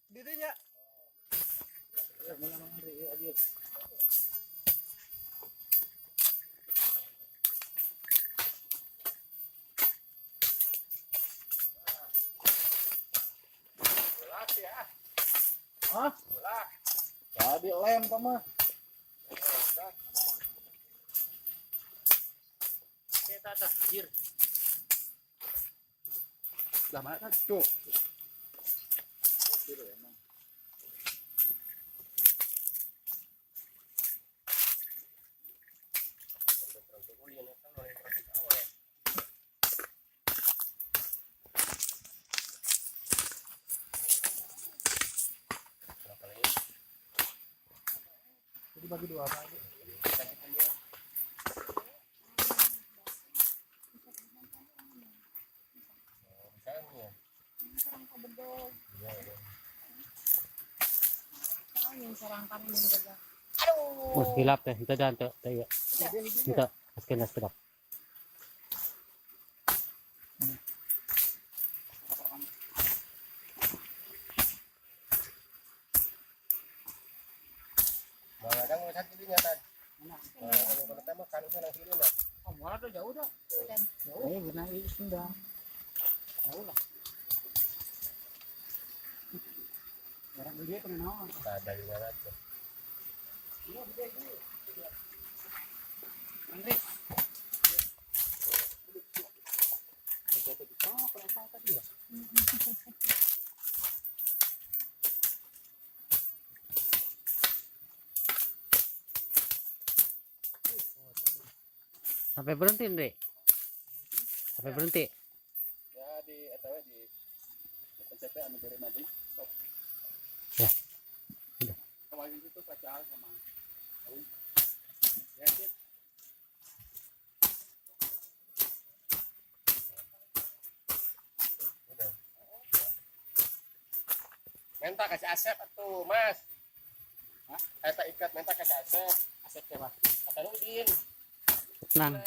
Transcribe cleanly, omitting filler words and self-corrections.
Didinya. Hah? Tadi lem mah. Tata, anjir. Lah mana kan, Cuk? Jadi bagi dua apa aja? Oh, hilap teh, ito dyan, ito, ito, ito, askin, askin. Eh, benar itu sudah. Jauh lah. Barang gede kena naon. Andre. Sampai berhenti, Andre. Sampai berhenti. Ya di etw di PCP anu bere madu. Stop. Ya. Udah. Kemarin itu pacar sama. Ya, sip. Minta kasih Asep atuh, Mas. Hah? Eta ikat minta kasih Asep. Asep siapa? Hasanuddin. Tenang.